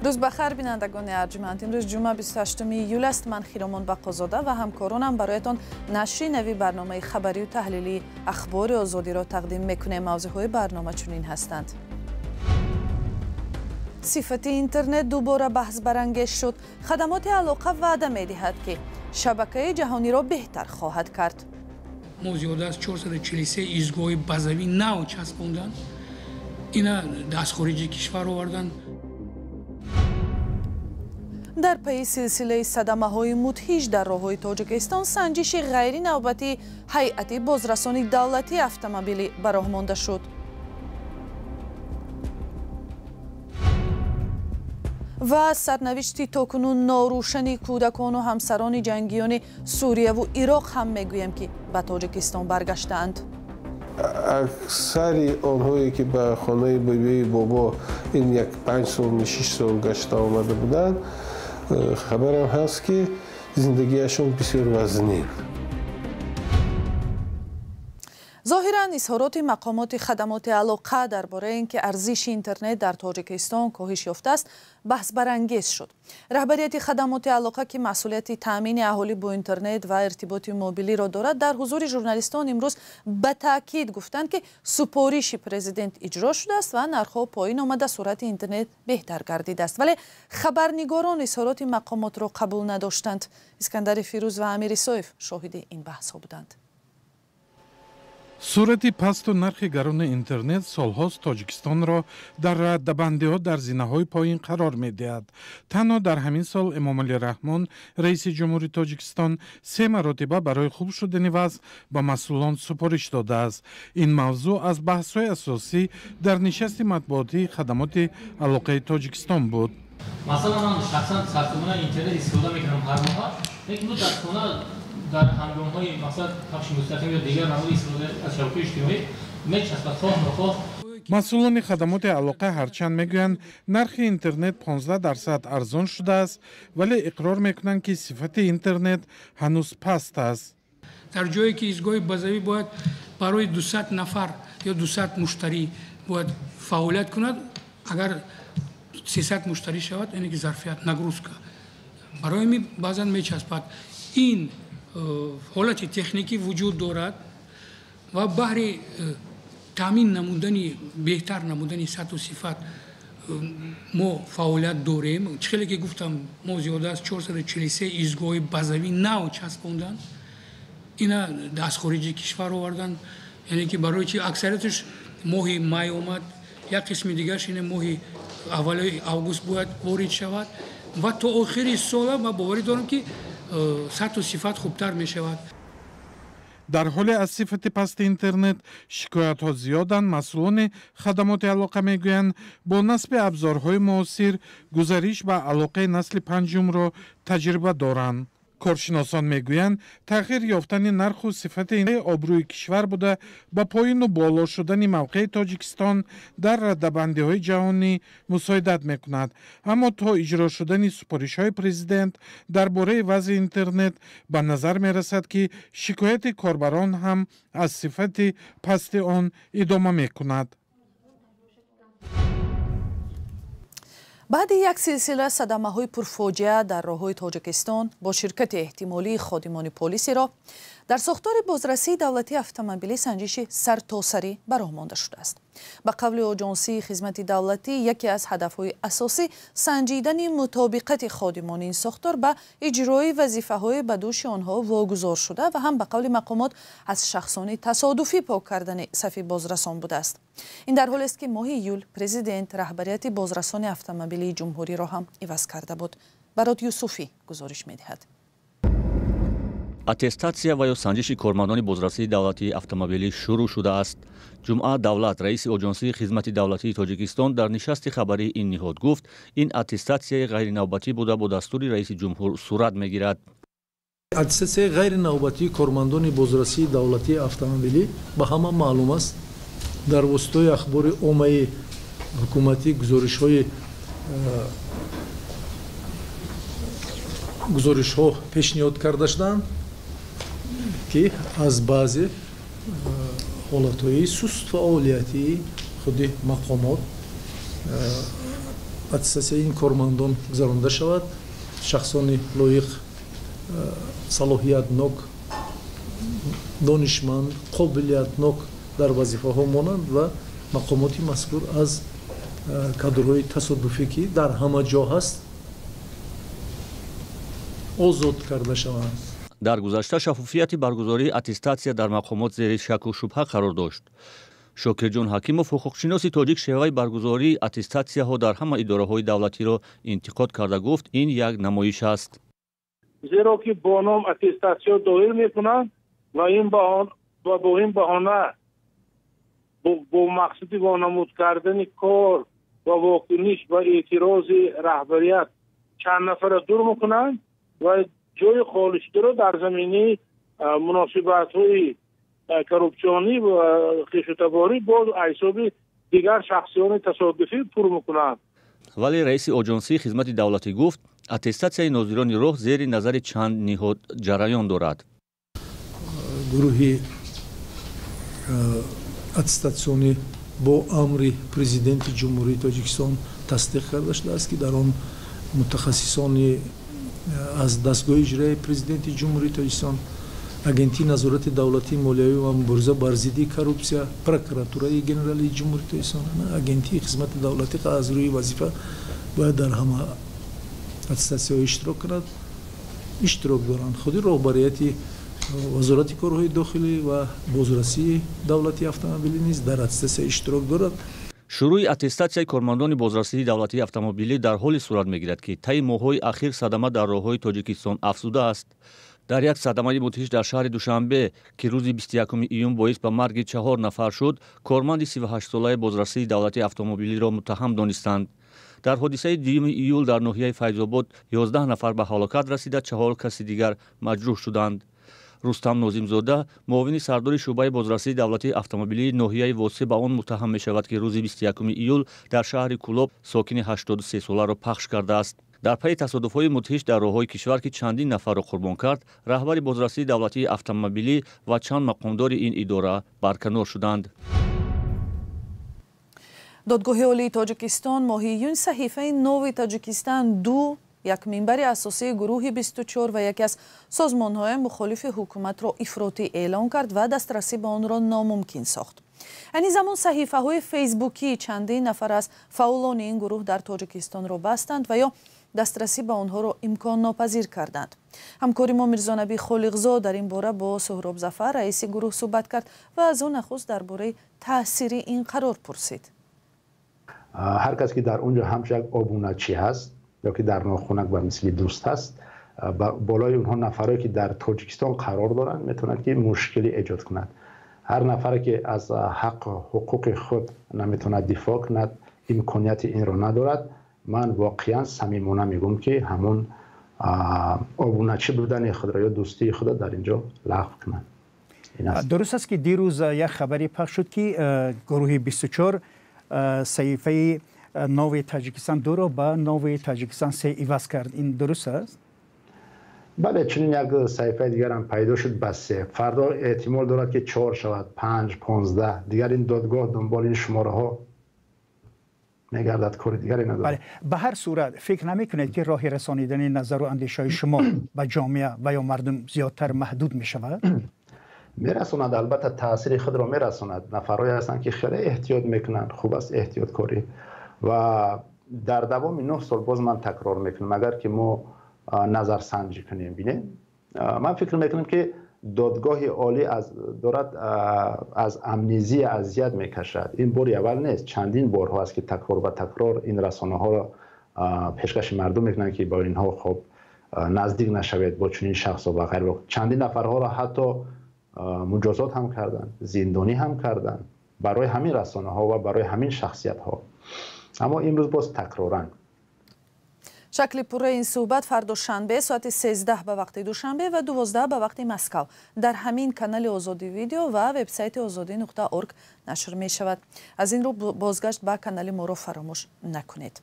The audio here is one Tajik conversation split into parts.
Рӯз ба хайр, бинандагони арҷманд. Имрӯз ҷумъа 28 июл аст. Ман Хиромон Бақозода ва ҳамкоронам бароятон нашри нави барномаи хабарию таҳлилии Ахбори Озодиро тақдим мекунем. Мавзӯъҳои барнома чунин ҳастанд. Сифати интернет дубора баҳсбарангез шуд. Хадамоти алоқа ваъда медиҳад, ки шабакаи ҷаҳониро беҳтар хоҳад кард. Мо зиёда аз 443 изгоҳи базавӣ нав часпонданд. Ина аз хориҷи кишвар оварданд. Дар пайи силсилаи садамаҳои мудҳиш дар роҳҳои Тоҷикистон, санҷиши ғайринавбатии ҳайати бозрасони давлатии автомобилӣ ба роҳ монда шуд. Ва сарнавишти то кунун норӯшани кӯдакону ҳамсарони ҷангиёни Сурияву Ироқ ҳам мегӯем, ки ба Тоҷикистон баргаштаанд. Аксари онҳое, ки ба хонаи бибии бобо ин як 5 сол, 6 сол гашта омада буданд, хабарам ҳаст, ки зиндагиашон бисёр вазнин. Зоҳиран, изҳороти мақомоти хадамоти алоқа дар бораи ин ки арзиши интернет дар Тоҷикистон коҳиш ёфтааст, баҳсбарангез шуд. Раҳбарияти хадамоти алоқа, ки масъулияти таъмини аҳолӣ бо интернет ва иртиботи мобилиро дорад, дар ҳузури журналистон имрӯз ба таъкид гуфтанд, ки супориши президент иҷро шудааст ва нархҳо поин омада, суръати интернет беҳтар гардидааст. Вале хабарнигорон изҳороти мақомотро қабул надоштанд. Искандари Фирӯз ва Амир Исоев шоҳиди ин баҳсҳо буданд. Сурати пасту нархи гарони интернет солҳост Тоҷикистонро дар раддабандиҳо дар зинаҳои поин қарор медиҳад. Танҳо дар ҳамин сол Эмомалӣ Раҳмон, раиси ҷумҳури Тоҷикистон, се маротиба барои хуб шудани вазъ ба масъулон супориш додааст. Ин мавзӯъ аз баҳсҳои асосӣ дар нишасти матбуотии хадамоти алоқаи Тоҷикистон буд. Масалан, ман шахсан сарсомона интернет истифода мекунам ҳар моҳ, лекин мутаассифона дар ҳангомҳои мақсад пахши мустақим ё дигар намуди истифода аз шабакаҳои иҷтимоӣ мечаспад хоҳ нохоҳ. Масъулони хадамоти алоқа ҳарчанд мегӯянд, нархи интернет 15% арзон шудааст, вале иқрор мекунанд, ки сифати интернет ҳанӯз паст аст. Дар ҷое ки изгоҳи базавӣ бояд барои 200 нафар ё 200 муштарӣ бояд фаъолият кунад, агар 300 муштарӣ шавад, яъне ки зарфият нагрузка барои ми баъзан мечаспад. Ин ҳолати техникӣ вуҷуд дорад ва баҳри таъмин намудани, беҳтар намудани сатҳу сифат мо фаъолият дорем. Чӣ хеле ки гуфтам, мо зиёда аз 443 изгоҳи базавӣ нав часпонданд. Ина аз хориҷи кишвар оварданд, яъне ки барои чи аксарияташ моҳи май омад, як қисми дигараш ина моҳи аввали август бояд ворид шавад ва то охири сола ман боварӣ дорам, ки сатҳу сифат хубтар мешавад. Дар ҳоле аз сифати пасти интернет шикоятҳо зиёданд, масъулони хадамоти алоқа мегӯянд, бо насби абзорҳои муосир гузариш ба алоқаи насли панҷумро таҷриба доранд. Коршиносон мегӯянд, тағйир ёфтани нарху сифати обрӯи кишвар буда, ба поину боло шудани мавқеи Тоҷикистон дар раддабандиҳои ҷаҳонӣ мусоидат мекунад. Аммо то иҷро шудани супоришҳои президент дар бораи вазъи интернет ба назар мерасад, ки шикояти корбарон ҳам аз сифати пасти он идома мекунад. Баъди як силсила садамаҳои пурфоҷиа дар роҳҳои Тоҷикистон бо ширкати эҳтимолии ходимони полисиро дар сохтори бозрасии давлатии автомобилӣ санҷиши сартосарӣ ба роҳ монда шудааст. Ба қавли оҷонсии хизмати давлатӣ, яке аз ҳадафҳои асосӣ санҷидани мутобиқати ходимони ин сохтор ба иҷрои вазифаҳои ба дӯши онҳо вогузор шуда ва ҳам, ба қавли мақомот, аз шахсони тасодуфӣ пок кардани сафи бозрасон будааст. Ин дар ҳолест, ки моҳи июл президент раҳбарияти бозрасони автомобилии ҷумҳуриро ҳам иваз карда буд. Барот Юсуфӣ гузориш медиҳад. Аттестатсия ва ё санҷиши кормандони бозрасии давлатии автомобилӣ шурӯъ шудааст. Ҷумъа Давлат, раиси оҷонсии хизмати давлатии Тоҷикистон, дар нишасти хабарии ин ниҳод гуфт, ин аттестатсияи ғайринавбатӣ буда, бо дастури раиси ҷумҳур сурат мегирад. Аттестатсияи ғайринавбатии кормандони бозрасии давлатии автомобилӣ ба ҳама маълум аст. Дар воситаи ахбори оммаи ҳукуматӣ гузоришҳо пешниҳод карда шуданд, ки аз баъзе ҳолатҳои сустфаъолиятии худи мақомот аттестатсияи ин кормандон гузаронда шавад. Шахсони лоиқ, салоҳиятнок, донишманд, қобилиятнок дар вазифаҳо монанд ва мақомоти мазкур аз кадрҳои тасодуфӣ, ки дар ҳама ҷо ҳаст, озод карда шаванд. Дар гузашта шаффофияти баргузории аттестатсия дар мақомот зери шаку шубҳа қарор дошт. Шокирҷон Ҳакимов, ҳуқуқшиноси тоҷик, шеваи баргузории аттестатсияҳо дар ҳама идораҳои давлатиро интиқод карда гуфт, ин як намоиш аст. Зеро ки бо ном аттестатсия доир мекунанд ва бо ин баҳона, бо мақсади вонамуд кардани кор ва вокуниш ба эътирози раҳбарият чанд нафара дур мекунанд ва ҷои холишидаро дар заминаи муносибатҳои коррупсионӣ ва хешутаборӣ боз ҳисоби дигар шахсиёни тасодуфӣ пур мекунанд. Вале раиси Оҷонсии хизмати давлатӣ гуфт, аттестатсияи нозирони роҳ зери назари чанд ниҳод ҷараён дорад. Гурӯҳи аттестатсионӣ бо амри Президенти Ҷумҳурии Тоҷикистон тасдиқ карда шудааст, ки дар он мутахассисони аз дастгоҳи иҷроияи Президенти Ҷумҳурии Тоҷикистон, Агентии назорати давлатии молиявӣ ва мубориза бар зидди коррупсия, Прокуратураи Генералии Ҷумҳурии Тоҷикистон, Агентии хизмати давлатӣ аз рӯи вазифа бояд дар ҳама аттестатсияҳо иштирок кунад, иштирок доранд. Худи роҳбарияти Вазорати корҳои дохилӣ ва бозрасии давлатии автомобилӣ низ дар аттестатсия иштирок дорад. Шурӯи аттестатсияи кормандони бозрасии давлатии автомобилӣ дар ҳоле сурат мегирад, ки таи моҳҳои ахир садама дар роҳҳои Тоҷикистон афзудааст. Дар як садамаи мудҳиш дар шаҳри Душанбе, ки рӯзи 21 июн боис ба марги 4 нафар шуд, корманди 38-солаи бозрасии давлатии автомобилиро муттаҳам донистанд. Дар ҳодисаи 2 июл дар ноҳияи Файзобод 11 нафар ба ҳалокат расида, 4 каси дигар маҷрӯҳ шуданд. Рустам Нозимзода, муовини сардори шӯъбаи бозрасии давлатии автомобилии ноҳияи Восеъ, ба он муттаҳам мешавад, ки рӯзи 21 июл дар шаҳри Кӯлоб сокини 83-соларо пахш кардааст. Дар пайи тасодуфҳои мудҳиш дар роҳҳои кишвар, ки чандин нафарро қурбон кард, раҳбари бозрасии давлатии автомобилӣ ва чанд мақомдори ин идора барканор шуданд. Додгоҳи Олии Тоҷикистон моҳи июн саҳифаи Нови Тоҷикистон 2, як минбари асосии гурӯҳи 24 ва яке аз созмонҳои мухолифи ҳукуматро ифротӣ эълон кард ва дастрасӣ ба онро номумкин сохт. Айни замон саҳифаҳои фейсбукии чандин нафар аз фаъолони ин гурӯҳ дар Тоҷикистонро бастанд ва ё дастрасӣ ба онҳоро имконнопазир карданд. Ҳамкори мо Мирзонаби Холиқзод дар ин бора бо Суҳроб Зафар, раиси гурӯҳ, суҳбат кард ва аз ӯ нахуст дар бораи таъсири ин қарор пурсид. Ҳар кас ки дар он ҷо ҳамчун як обуначӣ ҳаст ё ки дар нохунак ба мисли дӯст ҳаст, болои онҳо нафарое ки дар Тоҷикистон қарор доранд, метавонад ки мушкилӣ эҷод кунад. Ҳар нафаре ки аз ҳақ ҳуқуқи худ наметавонад дифоъ кунад, имконияти инро надорад. Ман воқеан самимона мегӯям, ки ҳамон обуначӣ будани худро ё дӯстии худро дар ин ҷо лағв кунад. Дуруст аст, ки дирӯз як хабаре пахш шуд, ки гурӯҳи 24 саҳифаи Нови Тоҷикистон 2-ро ба Нови Тоҷикистон 3 иваз кард. Ин дуруст аст? Бале, чунин як саҳифаи дигарам пайдо шуд ба 3. Фардо эҳтимол дорад, ки 4 шавад, 5, 15. Дигар ин додгоҳ дунболи ин шумораҳо мегардад, кори дигаре надорад. Бале, ба ҳар сурат фикр намекунед, ки роҳи расонидани назару андешаҳои шумо ба ҷомеа ва ё мардум зиёдтар маҳдуд мешавад? Мерасонад, албатта таъсири худро мерасонад. Нафарҳое ҳастанд, ки хеле эҳтиёт мекунанд, хуб аст эҳтиёткорӣ. Ва дар давоми 9 сол, боз ман такрор мекунам, агар ки мо назарсанҷӣ кунем, бинем, ман фикр мекунам, ки додгоҳи олӣ дорад аз амнезия азият мекашад. Ин бори аввал нест, чандин борҳо аст, ки такрор ба такрор ин расонаҳоро пешкаши мардум мекунанд, ки бо инҳо хоб наздик нашавед, бо чунин шахсҳо ва ғайр. Чандин нафарҳоро ҳатто муҷозот ҳам карданд, зиндонӣ ҳам карданд барои ҳамин расонаҳо ва барои ҳамин шахсиятҳо. Аммо имрӯз боз такроран. Шакли пурраи ин суҳбат фардо шанбе соати 13 ба вақти Душанбе ва 12 ба вақти Москав дар ҳамин канали Озодӣ видео ва вебсайти озодӣ.орг нашр мешавад. Аз ин рӯ бозгашт ба канали моро фаромӯш накунед.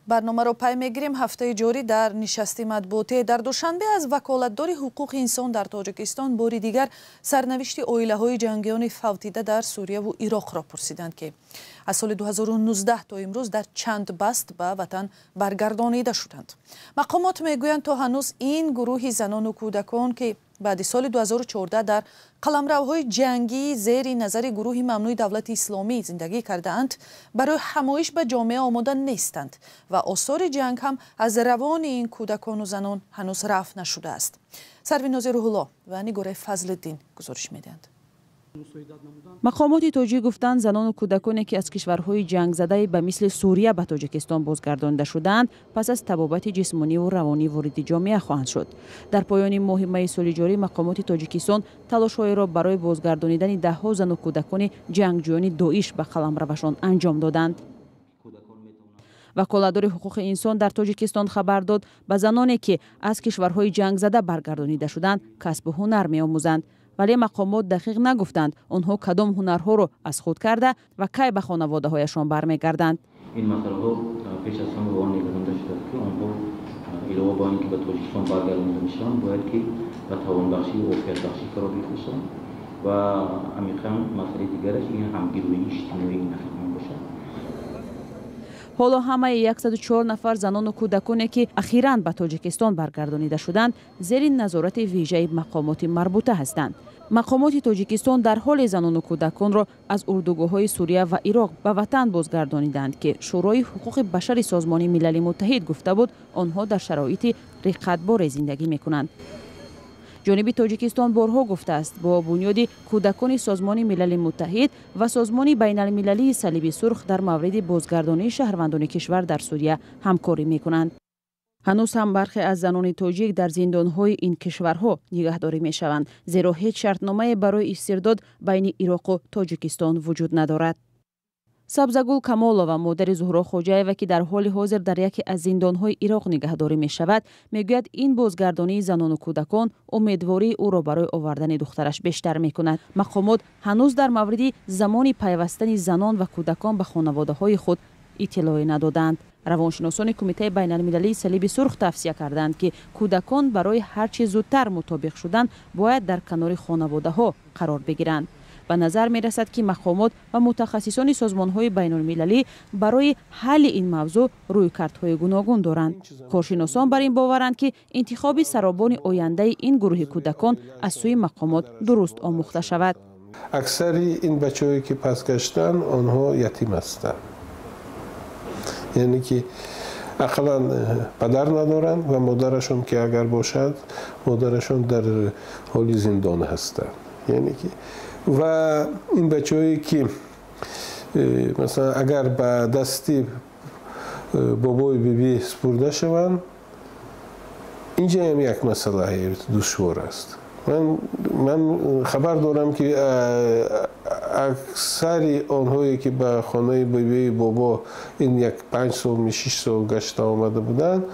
Барномаро пай мегирем. Ҳафтаи ҷорӣ дар нишасти матбуотӣ дар Душанбе аз ваколатдори ҳуқуқи инсон дар Тоҷикистон бори дигар сарнавишти оилаҳои ҷангиёни фавтида дар Сурияву Ироқро пурсиданд, ки Аз соли 2019 то имрӯз дар чанд баст ба ватан баргардонида шуданд. Мақомот мегӯянд, то ҳанӯз ин гурӯҳи занону кӯдакон, ки баъди соли 2014 дар қаламравҳои ҷангӣ зери назари гурӯҳи мамнӯи Давлати Исломӣ зиндагӣ кардаанд, барои ҳамоиш ба ҷомеа омода нестанд ва осори ҷанг ҳам аз равони ин кӯдакону занон ҳанӯз рафъ нашудааст. Сарвинози Рӯҳулло ва Нигораи Фазлиддин гузориш медиҳанд. Мақомоти тоҷик гуфтанд, занону кӯдаконе, ки аз кишварҳои ҷангзадаи ба мисли Сурия ба Тоҷикистон бозгардонида шудаанд, пас аз табобати ҷисмониву равонӣ вориди ҷомеа хоҳанд шуд. Дар поёни моҳи майи соли ҷорӣ мақомоти Тоҷикистон талошҳоеро барои бозгардонидани даҳҳо зану кӯдакони ҷангҷӯёни Доиш ба қаламравашон анҷом доданд. Ваколатдори ҳуқуқи инсон дар Тоҷикистон хабар дод, ба заноне, ки аз кишварҳои ҷангзада баргардонида шуданд, касбу ҳунар меомӯзанд. Вале мақомот дақиқ нагуфтанд, онҳо кадом ҳунарҳоро аз худ карда ва кай ба хонаводаҳояшон бармегарданд. Ин масъалаҳо пеш аз ҳама ба он нигаронда шудааст, ки онҳо илова ба ин ки ба Тоҷикистон баргардонида мешаванд, бояд ки ба тавонбахшӣ ва офиятбахшӣ фаро гирифта шаванд ва амиқан масъалаи дигараш ин ҳамгироии иҷтимоии ин нафарон бошад. Ҳоло ҳамаи 104 нафар занону кӯдаконе, ки ахиран ба Тоҷикистон баргардонида шуданд, зери назорати вижаи мақомоти марбута ҳастанд. Мақомоти Тоҷикистон дар ҳоле занону кӯдаконро аз урдугоҳҳои Сурия ва Ироқ ба ватан бозгардонидаанд, ки Шӯрои ҳуқуқи башари Созмони Милали Муттаҳид гуфта буд, онҳо дар шароити риққатборе зиндагӣ мекунанд. Ҷониби Тоҷикистон борҳо гуфтааст, бо бунёди кӯдакони Созмони Милали Муттаҳид ва Созмони Байналмилалии Салиби Сурх дар мавриди бозгардонии шаҳрвандони кишвар дар Сурия ҳамкорӣ мекунанд. Ҳанӯз ҳам бархе аз занони тоҷик дар зиндонҳои ин кишварҳо нигаҳдорӣ мешаванд, зеро ҳеҷ шартномае барои истирдод байни Ироқу Тоҷикистон вуҷуд надорад. Сабзагул Камолова, модари Зуҳро Хоҷаева, ки дар ҳоли ҳозир дар яке аз зиндонҳои Ироқ нигаҳдорӣ мешавад, мегӯяд, ин бозгардонии занону кӯдакон умедвории ӯро барои овардани духтараш бештар мекунад. Мақомот ҳанӯз дар мавриди замони пайвастани занон ва кӯдакон ба хонаводаҳои худ иттилоъе надоданд. Равоншиносони Кумитаи Байналмилалии Салиби Сурх тавсия карданд, ки кӯдакон барои ҳар чӣ зудтар мутобиқ шудан бояд дар канори хонаводаҳо қарор бигиранд. Ба назар мерасад, ки мақомот ва мутахассисони созмонҳои байнулмилалӣ барои ҳалли ин мавзӯъ рӯйкардҳои гуногун доранд. Коршиносон бар ин боваранд, ки интихоби саробони ояндаи ин гурӯҳи кӯдакон аз сӯи мақомот дуруст омӯхта шавад. Аксари ин бачаҳое, ки пас гаштанд, онҳо ятим ҳастанд, яъне ки ақаллан падар надоранд ва модарашон ки агар бошад, модарашон дар ҳоли зиндон ҳастанд. Яъне ки ва ин бачаҳое, ки масалан агар ба дасти бобои бибӣ супурда шаванд, инҷаам як масъалаи душвор аст. Ман хабар дорам, ки аксари онҳое, ки ба хонаи бибии бобо ин як 5 сол, 6 сол гашта омада буданд,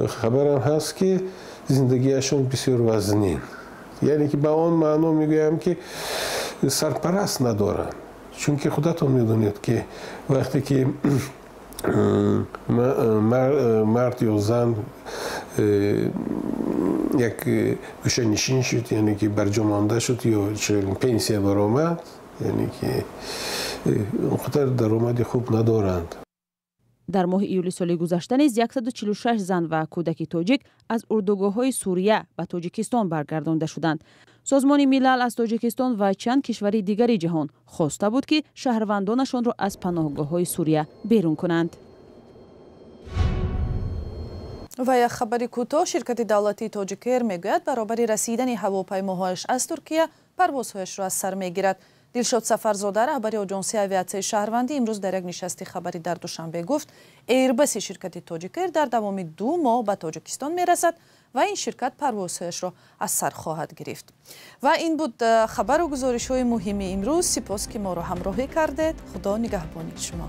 хабарам ҳаст, ки зиндагиашон бисёр вазнин, яъне ки ба он маъно мегӯям, ки сарпараст надоранд, чунки худатон медонед, ки вақте ки мард ё зан як гӯшанишин шуд, яъне ки барҷо монда шуд ё пенсия баромад, яъне ки он қадар даромади хуб надоранд. Дар моҳи июли соли гузашта низ 146 зан ва кӯдаки тоҷик аз урдугоҳҳои Сурия ба Тоҷикистон баргардонда шуданд. Созмони Милал аз Тоҷикистон ва чанд кишвари дигари ҷаҳон хоста буд, ки шаҳрвандонашонро аз паноҳгоҳҳои Сурия берун кунанд. Ва як хабари кӯтоҳ: ширкати давлатии Тоҷикэр мегӯяд, баробари расидани ҳавопаймоҳояш аз Туркия парвозҳояшро аз сар мегирад. Дилшод Сафарзода, раҳбари Оҷонсии авиатсияи шаҳрвандӣ, имрӯз дар як нишасти хабарӣ дар Душанбе гуфт, Эйрбаси ширкати Тоҷикэр дар давоми 2 моҳ ба Тоҷикистон мерасад ва ин ширкат парвозҳояшро аз сар хоҳад гирифт. Ва ин буд хабару гузоришҳои муҳими имрӯз. Сипос, ки моро ҳамроҳӣ кардед. Худо нигаҳбони шумо.